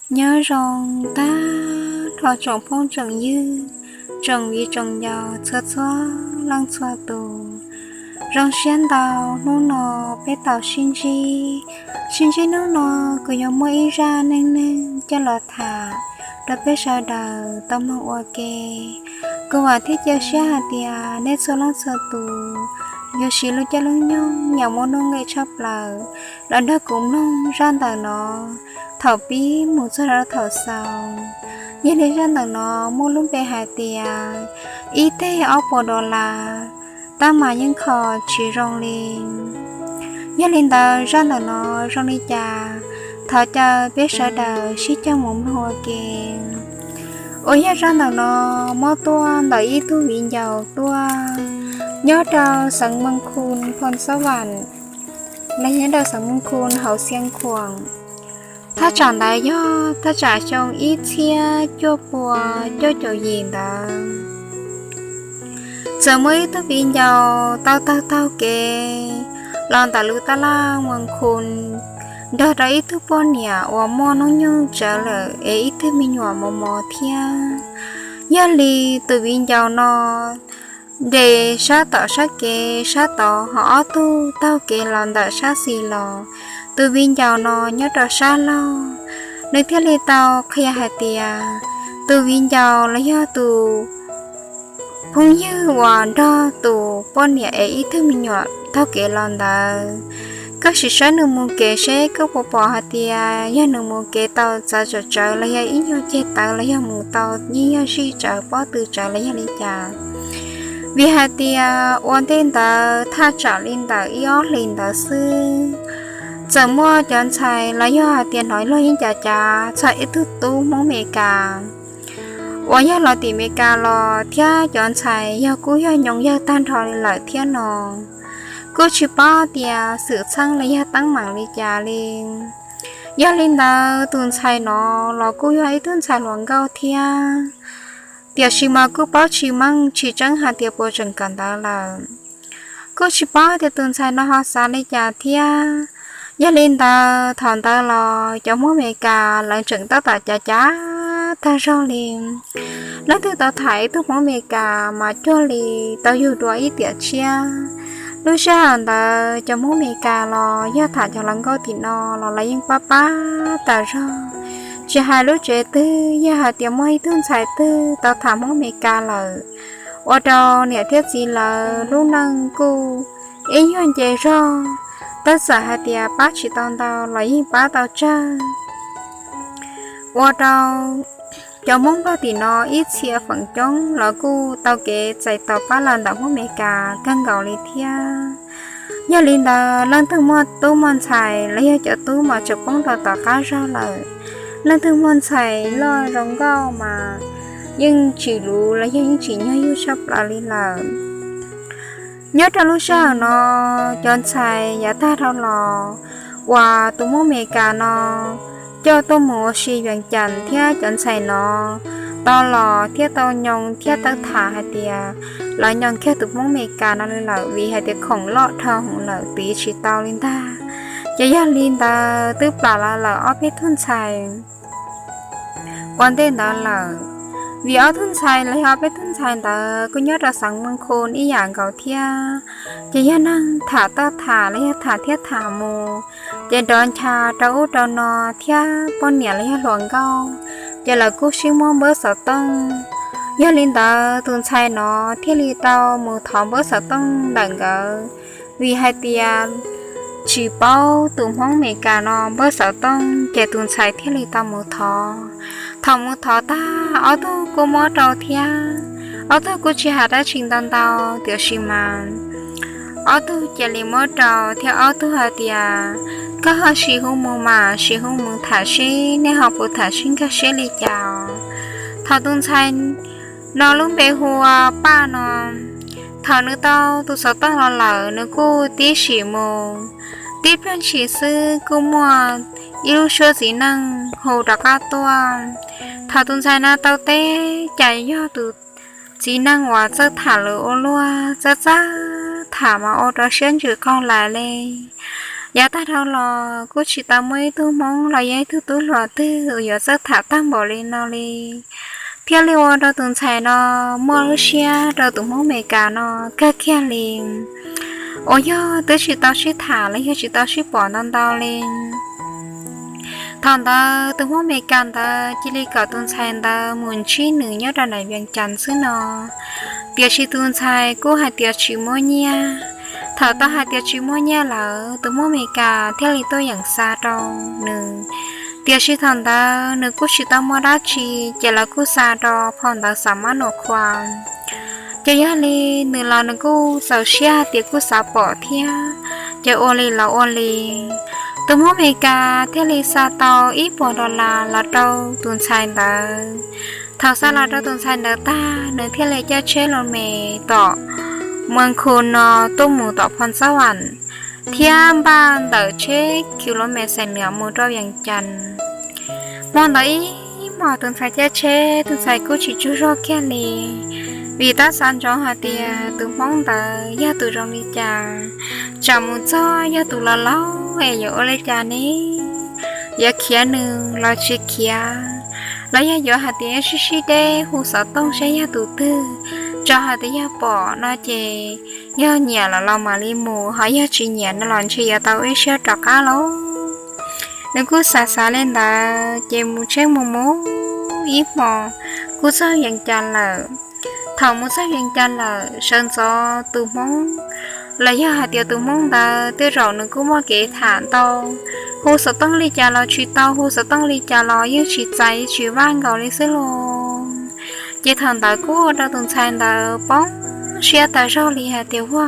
Nyob zoo tag nrho tsoom phooj tsoom ywg, tsoom viv tsoom ncaus txhua txhua leej txhua tus. Zoo siab ntau hnub no peb tau sib ntsib. Sib ntsib hnub no kuv yuav muaj ib zaj neej neeg coj los tham rau peb sawv daws tau mloog ua ke. Kuv vam thiab cia siab hais tias nej txhua leej txhua tus yuav siv lub caij lub nyoog yam muaj nuj nqis tshaj plaws los nrog kuv mloog zaj ntawm no thaum pib mus txog rau thaum xaus. Yog li zaj ntawm no muaj lub npe hais tias ib teg ob puas dollar, tab mas yeej kho tsis zoo li. Yog li ntawd zaj ntawm no zoo li cas, thov caw peb sawv daws sib cog mus mloog ua ke. Uas yog zaj ntawm no muab tuaj ntawm ib tug viv ncaus tuaj nyob rau xeev Moos Khun Phoo Xab Vam, los yog nyob rau xeev Moos Khun hauv Xiav Khuam. Thaj tsam ntawd yog thaj tsam xyoo ib txhiab cuaj pua cuaj caum yim ntawd. Txawm muaj ib tug viv ncaus tau taug taug kev los ntawm lub tab laj Moos Khun nrog rau ib tug poj niam uas muaj hnub nyoog tsawv lawm es ib tug me nyuam mos mos thiab. Yog li tus viv ncaus no nres sab tom sab kev sab tod, ho ob tug taug kev los ntawm sab xis los. Tus viv ncaus no nyob rau sab laug, nws thiaj li tau qhia hais tias tus viv ncaus los yog tus phooj ywg uas nrog tus poj niam es ib tug me nyuam taug kev los ntawd, koj sim saib nws mus kev seb koj puas pom hais tias yog nws mus kev tau txawv tsawv tsawv los yog ib nyuag ceg tawv los yog mus tau yeej yog zij tsawv pob tw tsawv los yog li cas. Vim hais tias ua ntej ntawd thaj tsam li ntawm ib ob hlis ntawd xwb, txawm muaj cov ntxhais los yog hais tias hnov luag yeej cav cav txog ib tug tub Hmoob Amelikas uas yog los tim Amelikas los thiab cov ntxhais yog kuj yog nyoos yawg tag nrho li lawm thiab no, kuj tsis paub tias xwm txheej los yog teeb meem li cas li. Yog li ntawd tus ntxhais no los kuj yog ib tug ntxhais hluas nkauj thiab, tiam sis mas kuj paub tsis meej tsis tseeb hais tias puas tseem kawm ntawv lawm. Kuj tsis paub tias tus ntxhais no ho xav li cas thiab. Yog li ntawd thaum ntawd los cov Hmoob Amelikas lawv tseem tab tom cav cav tag zog li. Leej twg tau tham ib tug Hmoob Amelikas mas cuag li tau yug dua ib tiam tshiab. Lub sij hawm ntawd cov Hmoob Amelikas los yog tham cov hluas nkauj tim no los lawv yeej pab pab tas zog. Tsis hais lub tsev twg yog hais tias muaj ib tug ntxhais twg tau tham Hmoob Amelikas lawm, ua rau niam thiab txiv lawv lub neej kuj ib nyuag nce zog. Tab txawm hais tias pab tsis tau ntau los yeej pab tau tsawg, ua rau cov Hmoob Nplog tim no ib txhia feem coob los kuj tau kev txais tos pab los ntawm Hmoob Amelikas kawg nkaus li thiab. Yog li ntawd leej twg muaj tub muaj ntxhais los yog cov tub mas tseem poob rau tom qab zog lawm, leej twg muaj ntxhais loj zoo nkauj mas yeej tsis luv los yog yeej tsis nyuag yug tshaj plaws li lawm. Nyob rau lub sij hawm no, cov ntxhais yav tag dhau los uas tus Hmoob Amelikas no coj tuaj mus ua si Vees Cas thiab cov ntxhais no tau los thiab tau nyoos thiab tau tham hais tias lawv nyoos kiag tus Hmoob Amelikas no li lawm, vim hais tias khoom loj dhau hwv lawm tiv tsis tau li ntag. Ces yog li ntawd twb plam los lawm ob peb tug ntxhais ua ntej ntawd lawm. Vim ob tug ntxhais los yog ob peb tug ntxhais ntawd kuj nyob rau xeev Moos Khun ib yam nkaus thiab, ces yog neeg tham toj tham los yog tham thiab tham mus, ces nrov ncha rau ub rau no thiab poj niam los yog hluas nkauj, ces lawv kuj sib muab npawb xov tooj. Yog li ntawd tus ntxhais no thiaj li tau mus thov npawb xov tooj ntawm nkawd, vim hais tias tsis paub tus Hmoob Amelikas no npawb xov tooj, ces tus ntxhais thiaj li tau mus thov. Thaum mus thov tag ob tug kuj muab rau thiab, ob tug kuj tsis hais dab tsi ntau ntau, tiam sis mas ob tug cia li muab rau thiab ob tug hais tias, koj ho sim hu mus mas sim hu mus tham seb nej ho puas tham sib nkag siab li cas. Thaum tus ntxhais no lub npe hu ua Paj no, thaum nws tau tus xov tooj los lawm nws kuj tib sim mus, tib pliag ntshis xwb kuj muaj ib lub suab txiv neej hu rov qab tuaj. Thaum tus ntxhais no tau teb cas yog tus txiv neej uas txawj tham lus ua luaj, txawj txawj tham mas ua rau siab ntsws qaug lais li. Yav tag dhau los kuj tsis tau muaj ib tug hmoob los yog ib tug tub hluas twg uas yuav txawj tham tag npaum li no li, thiaj li ua rau tus ntxhais no muaj lub siab rau tus hmoob Amelikas no kawg kiag li, uas yog twb tsis tau sib tham los yog tsis tau sib pom ntau ntau li. Thaum ntawd tus hmoob Amelikas ntawd cia li kom tus ntxhais ntawd mus ntsib nws nyob rau nram Vees Cas xwb no, tiam sis tus ntxhais kuj hais tias tsis muaj nyiaj. Thaum tau hais tias tsis muaj nyiaj lawm, tus hmoob Amelikas thiaj li tuaj yeem xa rau nws. Tiam sis thaum ntawd nws kuj tsis tau muaj dab tsi, ces lawv kuj xa rau phau ntawv xa mab nua khua. Ces yog li nws los nws kuj txaus siab hais tias kuj xav pom thiab, ces ua li los ua li, tus hmoob Amelikas thiaj li xa tau ib puas dollar los rau tus ntxhais ntawd. Thaum xa los rau tus ntxhais ntawd tag, nws thiaj li caij tsheb los mes tom Muas Khu no tuaj mus tom Phoo Xab Vam, thiab npaj ntawm tsheb kiv los mes xees niam mus rau Vees Cas. Hmo ntawd ib hmos tus ntxhais caij tsheb, tus ntxhais kuj tsis tsaug zog kiag li, vim tab xav ntsoov hais tias tus hmoob ntawd yog tus zoo li cas, tsam mus txog yog tus laus laus es yuav ua li cas ne, yuav khiav nws los tsis khiav, los yog yuav hais tias sib sib deb hu xov tooj saib yog tus twg, tso hais tias yog pom no ces yog nyiam lawm los mam li mus, ho yog tsis nyiam no los ntshe yuav tau ib siab rov qab lauj. Nws kuj xav xav li ntawd ces mus tsheb mus mus ib hmos kuj txog Vees Cas lawm. Thaum mus txog Vees Cas lawm sawv ntxov tus hmoob, los yog hais tias tus hmoob ntawd tej zaum nws kuj muaj kev tham ntau, hu xov tooj li cas los tsis tau, hu xov tooj li cas los yeej tsis txais tsis vaj nkaus li xwb lauj. Ces thaum ntawd kuj ua rau tus ntxhais ntawd poob siab tas zog li hais tias ua,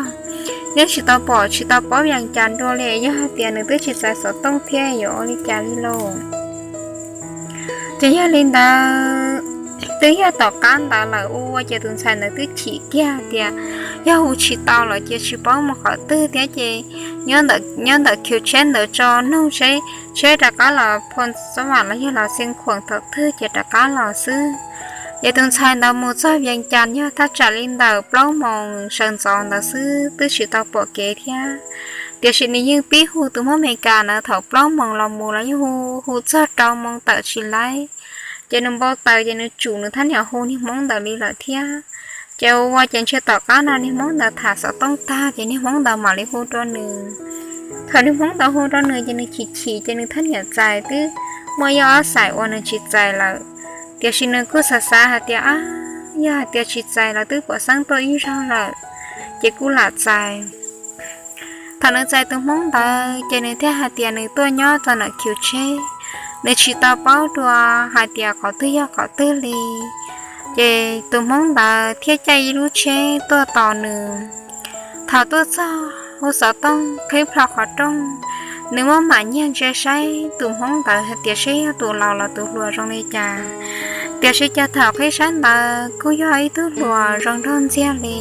yeej tsis tau pom tsis tau paub Vees Cas dua li, yog hais tias nws twb tsis txais xov tooj thiab yuav ua li cas li lauj. Ces yog li ntawd, twb yog tom qab ntawd lawm ua ces tus ntxhais ntawd twb chim kiag tias yog hu tsis tau lawm ces tsis paub mus qhov twg thiab ces nyob ntawm khiv tsheb ntawd tso nug tsheb rov qab los Phoo Xab Vam los yog los Xeev Khuam thaum twg ces rov qab los xwb. Ces tus ntxhais ntawd mus txog Vees Cas yog thaj tsam li ntawm plaub moos sawv ntxov ntawd xwb twb tsis tau pom kev thiab. Tiam sis nws yeej pib hu tus hmoob Amelikas ntawd thaum plaub moos los mus los yeej hu, hu txog rau moos tawm tsis laib. Ces nws npau taws ces nws tsum nws thab niam hu niag hmoob ntawd li lawm thiab. Ces ua ua ces ntshe tom qab no niag hmoob ntawd tham xov tooj tag ces niag hmoob ntawd mam li hu rau nws. Thaum niag hmoob ntawd hu rau nws ces nws chim chim ces nws thab niam txais twb muaj ib ob xais uas nws tsis txais lawm. Tiam sis nws kuj xav xav hais tias a, yog hais tias tsis txais los twb pom xeeb tuaj ib zaug lawm, ces kuj lam txais. Thaum nws txais tus hmoob ntawd ces nws thiaj hais tias nws tuaj nyob txog ntawm khiv tsheb, nws tsis tau paub dua hais tias qhov twg yog qhov twg li. Ces tus hmoob ntawd thiaj caij ib lub tsheb tuaj tos nws. Thaum tuaj txog hu xov tooj qhib plho qhov rooj, nws muab mam nyiag ntsia saib tus hmoob ntawd hais tias saib yog tus laus los tus hluas zoo li cas. Tiam sis cas thaum qhib saib ntawd kuj yog ib tug hluas zoo nraug ntxiag li,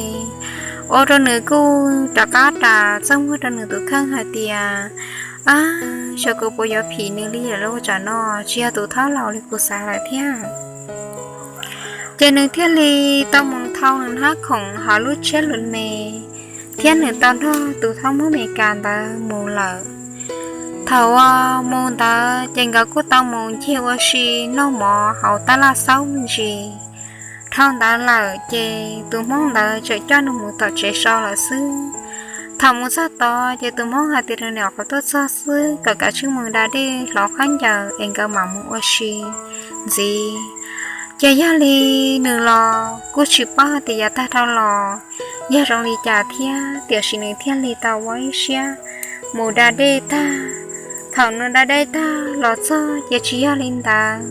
ua rau nws kuj rov qab ras txaj muag rau nws tus kheej hais tias, a, xyov kuv puas yuav phim nws li lawm lauj, tsam no tsis yog tus thaub laus li kuv xav lawm thiab. Ces nws thiaj li tau mus thau nws hnab khoom hauv lub tsheb lus me, thiab nws tau nrog tus thaub Hmoob Amelikas ntawd mus lawm. Thaum uas mus ntawd ces nkawd kuj tau mus ncig ua si noj mov hauv tab laj xaub me ntsis. Dhau ntawd lawm ces tus Hmoob ntawd tseem coj nws mus tom tsev so lawm xwb. Thaum mus txog tod ces tus Hmoob hais tias nws nyuam qhuav tuaj txog xwb, kom kav tsij mus da dej hlov khaub ncaws es nkawd mam mus ua si ntxiv. Ces yog li nws los kuj tsis paub tias yav tag dhau los yog zoo li cas thiab, tiam sis nws thiaj li tau ua ib siab mus da dej tag. Thaum nws da dej tag los txog ces tsis yog li ntawd,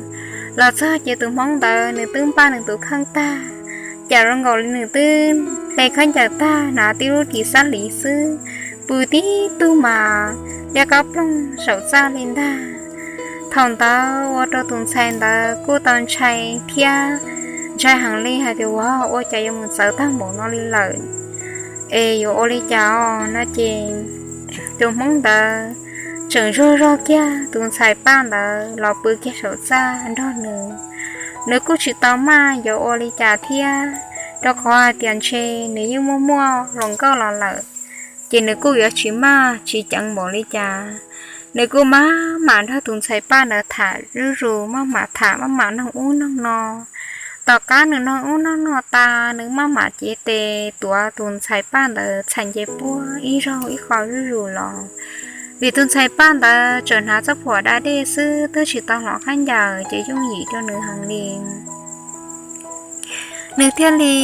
los txog ces tus Hmoob ntawd nws twb npaj nws tus kheej tag, cas zoo nkaus li nws twb hle khaub ncaws tag, hnav tib lub ris xab liv xwb, pw tib tug mas liab kob ploog saum txaj li ntag. Thaum ntawd ua rau tus ntxhais ntawd kuj tau ntshai thiab, ntshai heev li hais tias, ua, ua cas yuav mus txawv tag npaum no li lawm, es yuav ua li cas os no ces tus Hmoob ntawd tseem zuag zog kiag tus ntxhais paj ntawd los pw kiag saum txaj nrog nws. Nws kuj tsis tau maj yuav ua li cas thiab, rau qhov hais tias ntshe nws yeej muaj muaj hluas nkauj los lawm. ces nws kuj yuav tsis maj tsis ceev npaum li cas. Nws kuj maj mam nrog tus ntxhais Paj ntawd tham zuj zus, maj mam tham maj mam noog ub noog no. Tom qab nws noog ub noog no tas, nws maj mam cev tes tuav tus ntxhais Paj ntawd txhais nce puab ib zaug ib qho zuj zus los, vim tus ntxhais Paj ntawd tseem hnav txoj phuam da dej xwb, twb tsis tau hloov khaub ncaws, ces yooj yim rau nws heev li. Nws thiaj li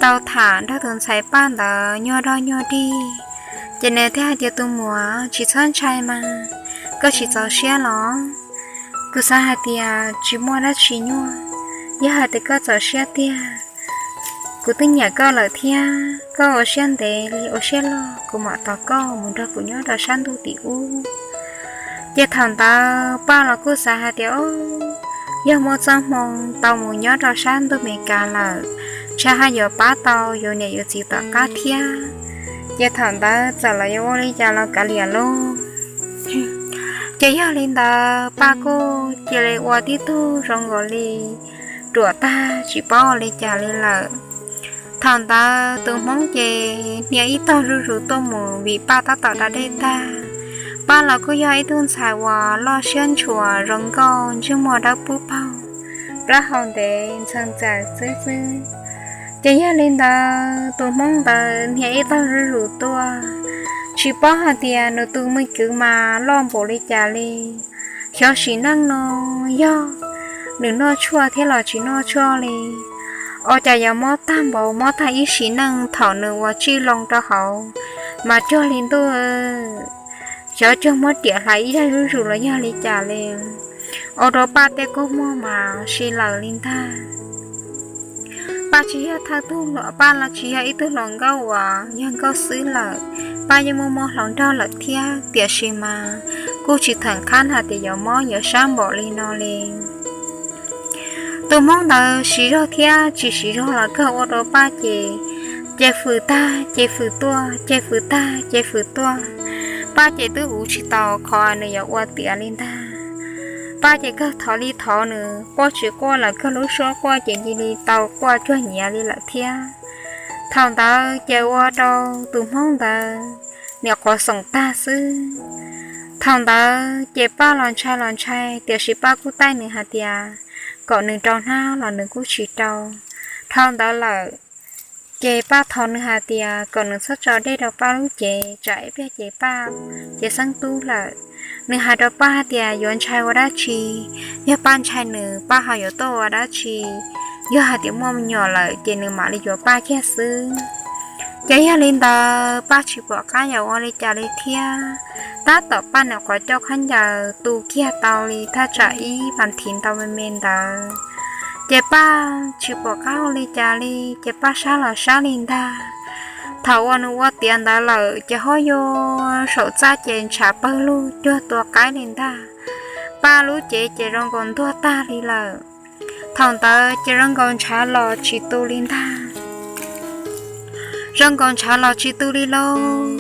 tau tham nrog tus ntxhais Paj ntawd nyuag dog nyuag dig, ces nws thiaj hais tias, Tus muam, tsis txhob ntshai mas, koj tsis txaus siab los? Kuv xav hais tias tsis muaj dab tsi nyuaj, yog hais tias koj txaus siab tiag, kuv twb nyiam koj lawm thiab, koj ua siab ntev li ua siab loj, kuv mam tos koj mus nrog kuv nyob rau sab ntuj tim ub. Ces thaum ntawd Paj los kuj xav hais tias, Ob, yog muaj txoj hmoo tau mus nyob rau sab ntuj Amelikas lawm, ntshai haj yuav pab tau yuav niam yuav txiv tom qab thiab. Ces thaum ntawd txawm los yuav ua li cas los kav liam lauj. Ces yog li ntawd Paj kuj cia li ua tib tug zoo nkaus li ruam tag tsis paub ua li cas li lawm. Thaum ntawd tus Hmoob ces hnia ib tog zuj zus tuaj mus vim Paj tab tom da dej tag. Paj los kuj yog ib tug ntxhais uas loj siab ntshua zoo nkauj, ntsej muag dawb pub paug, plaub hau ntev ntxhee ntxaws xwb xwb. Ces yog li ntawd tus Hmoob ntawd hnia ib tog zuj zus tuaj, tsis paub hais tias nws tus me kwv mas loj npaum li cas li. Xyov sim neej no yog nws noj tshuaj thiab los tsis noj tshuaj li. Ua cas yuav mob tag npaum, mob tag ib sim neej, thaum nws uas tsij loo rau hauv mas cuag li ntuj, xyov cuag muab riam hlais ib yam zuj zus los yog li cas li. Ua rau Paj tej kua muag mas si lawm li ntag. Paj tsis yog thawj tug, Paj los tsis yog ib tug hluas nkauj uas yog nkauj xwb lawm, Paj yeej muaj muaj hluas nraug lawm thiab, tiam sis mas kuj tsis theem qab hais tias yuav mob yuav sab npaum li no li. Tus Hmoob ntawd siv zog thiab tsis siv zog los kawg ua rau Paj ces, ces fwm tag ces fwm tuaj, ces fwm tag ces fwm tuaj. Paj ces twb ua tsis tau qhov nws yuav ua tiav li ntag. Paj ces kawg thov li thov nws, quaj tsis quaj los kawg lub suab quaj ces cia li tau quaj cuag nyiav li lawm thiab. Thaum ntawd ces ua rau tus Hmoob ntawd niam quav xoom tag xwb. Thaum ntawd ces Paj los ntshai los ntshai, tiam sis Paj kuj taij nws hais tias kom nws rau hnab los nws kuj tsis rau. Dhau ntawd lawm, ces Paj thov nws hais tias kom nws txhob tso dej rau Paj lub cev, tsam ib pliag ces Paj ces xeeb tub lawm. Nws hais rau Paj hais tias yuav ntshai ua dab tsi, yog Paj ntshai nws Paj ho yuav tuaj ua dab tsi, yog hais tias muaj me nyuam lawm ces nws mam li yuav Paj kiag xwb. Ces yog li ntawd Paj tsis pom qab yuav ua li cas li thiab. Tab tom Paj niam quav coj khaub ncaws tu kiag tau li thaj tsam ib vas thiv ntau me me ntawd, ces Paj tsis pom qab ua li cas li, ces Paj sab los sab li ntag. Thaum uas nws ua tiav ntawd lawm ces ho yuav saum txaj ces ntshav pawg lug cuag tua qaib li ntag. Paj lub cev ces zoo nkaus ntuag tag li lawm. Thaum ntawd ces zoo nkaus ntshav los tsis tu li ntag. Zoo nkaus ntshav los tsis tu li lauj,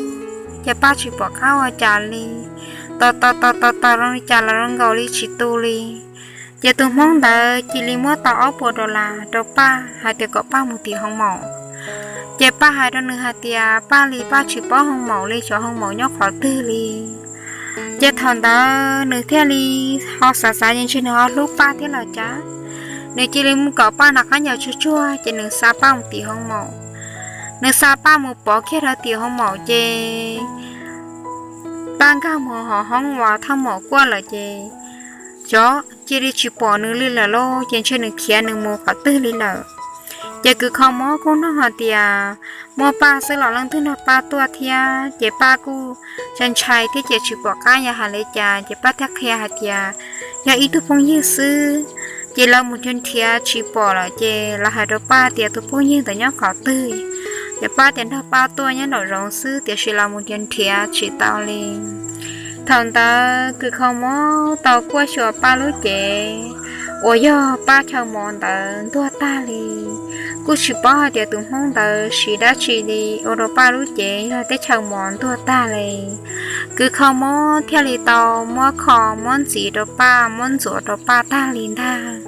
ces Paj tsis pom qab ua cas li. Tos tos tos tos tos zoo li cas los zoo nkaus li tsis tu li. Ces tus Hmoob ntawd cia li muab tau ob puas dollar rau Paj hais tias kom Paj mus tim hoo maum. Ces Paj hais rau nws hais tias Paj li Paj tsis paub hoo maum li, xyov hoo maum nyob qhov twg li. Ces thaum ntawd nws thiaj li ho xav xav ces ntshe nws ho hlub Paj thiab los cas, nws cia li mus kom Paj nqa khaub ncaws tsuag tsuag ces nws xa Paj mus tim hoo maum. Nws xa Paj mus pov kiag rau tim hoo maum ces Paj nkag mus hauv hoob uas thaj maum kuaj lawm ces xyov cia li tsis pom nws li lawm lauj, ces ntshe nws khiav nws mus qhov twg li lawm. Ces kws kho mob kuj nug hais tias muaj Paj xwb los leej twg nrog Paj tuaj thiab, ces Paj kuj ntshai ntshai thiab ces tsis pom qab yuav hais li cas, ces Paj thiaj qhia hais tias yog ib tug phooj ywg xwb, ces lawv mus nrhiav nrhiav tsis pom lawm ces lawv hais rau Paj tias tus phooj ywg ntawd nyob qhov twg. Ces Paj tias nrog Paj tuaj nyob nraum zoov xwb, tiam sis lawv mus nrhiav nrhiav tsis tau li. Thaum ntawd kws kho mob tau kuaj xyuas Paj lub cev uas yog Paj chaw mov ntawd ntuag tag li. Kuj tsis paub hais tias tus Hmoob ntawd siv dab tsi li ua rau Paj lub cev yog tej chaw mov ntuag tag li. Kws kho mob thiaj li tau muab kho muab ntxiv rau Paj, muab ntxuav rau Paj tag li ntag.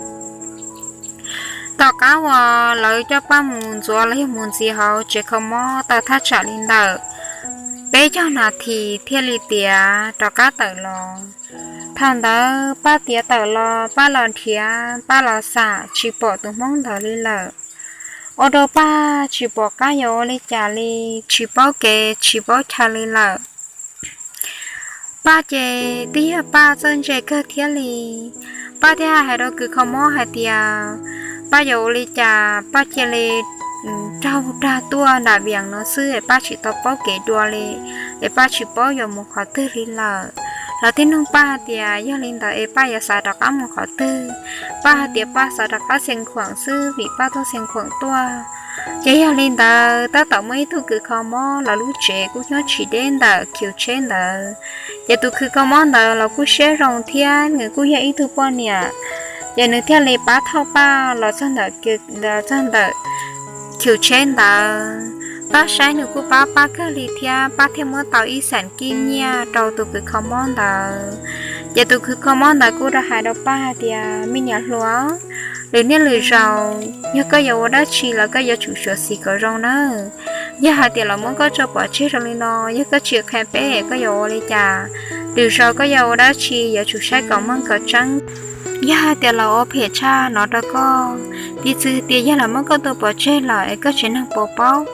Tom qab uas lawv coj Paj mus ntxuav los yog mus ntxiv hauv tsev kho mob tau thaj tsam li ntawm peb caug nas this thiaj li tiav rov qab tawm los. Thaum ntawd Paj tiav tawm los, Paj los nrhiav, Paj los xam tsis pom tus Hmoob ntawd li lawm. Ua rau Paj tsis pom qab yuav ua li cas li, tsis paub kev tsis paub chaw li lawm. Paj ces twb yog Paj txawj ntse kawg thiab li. Paj thiaj hais rau kws kho mob hais tias Paj yuav ua li cas, Paj cia li raug rag tuaj nram Vias no xwb es Paj tsis tau paub kev dua li, es Paj tsis paub yuav mus qhov twg li lawm. Lawv thiaj nug Paj hais tias yog li ntawd es Paj yuav xav rov qab mus qhov twg. Paj hais tias Paj xav rov qab Xeev Khuam xwb vim Paj tuaj Xeev Khuam tuaj. Ces yog li ntawd tab tom muaj ib tug kws kho mob, lawv lub tsev kuj nyob tsis deb ntawm khiv tsheb ntawd. Ces tus kws kho mob ntawd los kuj siab zoo thiab nws kuj yog ib tug poj niam, ces nws thiaj li pab thauj Paj los txog ntawm khiv tsheb ntawd. Paj saib nws kuj pab Paj kawg li thiab Paj thiaj muab tau ib xees kib nyiaj rau tus kws kho mob ntawd. Ces tus kws kho mob ntawd kuj rov hais rau Paj hais tias me niam hluas, lwm niaj lwm zaus yog koj yuav ua dab tsi los koj yuav tsum xyuam xim kom zoo nawb. Yog hais tias los muab koj tso pov tseg zoo li no, yog koj tsis qhia peb koj yuav ua li cas? Lwm zaus koj yuav ua dab tsi yuav tsum saib kom meej kom tseeb. Yog hais tias los ua phem tshaj no rau koj, piv txwv tias yog los muab koj tua pov tseg lawm es koj tsev neeg puas paub?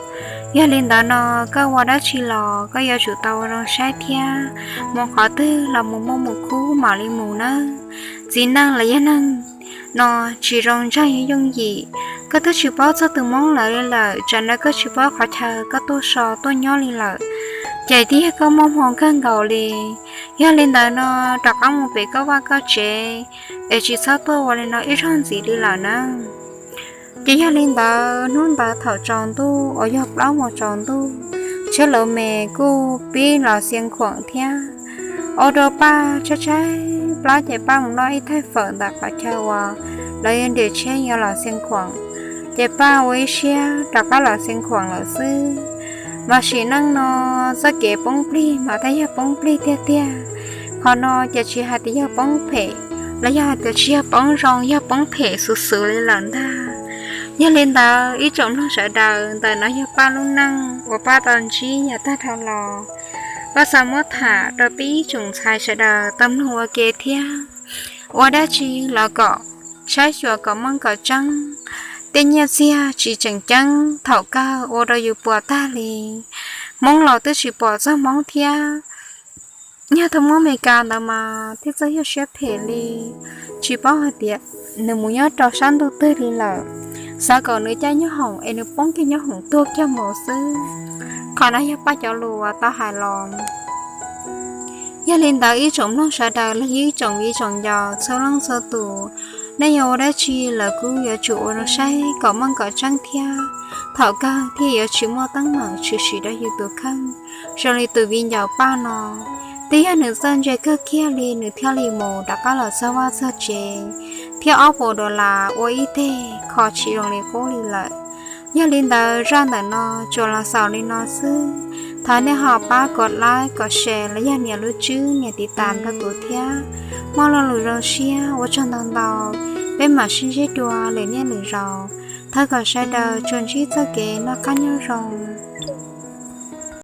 Yog li ntawd no koj ua dab tsi los koj yuav tsum tau ua zoo saib thiab, mus qhov twg los mus muaj mus khub mam li mus nawb. Txiv neej los yog neeg no tsis zoo ntseeg yooj yim. Koj twb tsis paub txog tus Hmoob lawv li lawm, tsam no koj tsis paub qhov chaw koj tuaj so tuaj nyob li lawm, ces twb yog koj muaj hmoo kawg nkaus li. Yog li ntawd no rov qab mus pem koj vaj koj tsev es tsis txhob tuaj ua li no ib zaug ntxiv li lawm nawb. Ces yog li ntawd hnub ntawd thaum tsaus ntuj uas yog plaub moos tsaus ntuj, tsheb laus me kuj pib los Xia Khuam thiab. Ua rau Paj tshaib tshaib plab ces Paj mus noj ib thaij fawm ntawm qhov chaw uas lawv yuav nres tsheb yuav los Xia Khuam. Ces Paj ua ib siab rov qab los Xia Khuam lawm xwb. Mas sim neej no txoj kev poob plig mas thiaj yog poob plig tiag tiag. Qhov no ces tsis hais tias yog poob phem los yog hais tias tsis yog poob zoo, yog poob phem xuv xuv li lawm ntag. Yog li ntawd ib tsoom mloog sawv daws, ntawm no yog Paj lub neej uas Paj tau ntsib yav tag dhau los. Paj xav muab tham rau peb ib tsoom ntxhais sawv daws tau mloog ua ke thiab. Ua dab tsi los kom saib xyuas kom meej kom tseeb. Tej nyiaj txiag tsis tseem ceeb thaum kawg ua rau yus puas tag li. Hmoob los twb tsis pom txog Hmoob thiab. Yog tau muab Meskas ntawd mas thiaj txawj yog siab phem li, tsis paub hais tias nws mus nyob rau sab ntuj twg li lawm. Xav kom nws caij nyoob hoom es nws poob kiag nyoob hoom tuag kiag mus xwb. Qhov no yog Paj cov lus uas tau hais los. Yog li ntawd ib tsoom mloog sawv daws los yog ib tsoom viv tsoom ncaus txhua leej txhua tus, nej yuav ua dab tsi los kuj yuav tsum ua zoo saib kom meej kom tseeb thiab. Thaum kawg thiaj yuav tsis muaj teeb meem tshwm sim rau yus tus kheej zoo li tus viv ncaus Paj no. Twb yog nws txawj ntse kawg kiag li nws thiaj li mus rov qab los txog vaj txog tsev, thiab ob puas dollar ua ib teg kho tsis zoo li qub li lawm. Yog li ntawd zaj ntawm no tsuas los xaus li no xwb. Thov nej ho pab kom like kom share los yog nias lub tswb nias tiv tam rau kuv thiab. Muaj lo lus zoo siab ua tsaug ntau ntau, peb mam sib ntsib dua lwm niaj lwm zaus. Thov kom sawv daws tsuas ntsib txoj kev noj qab nyob zoo.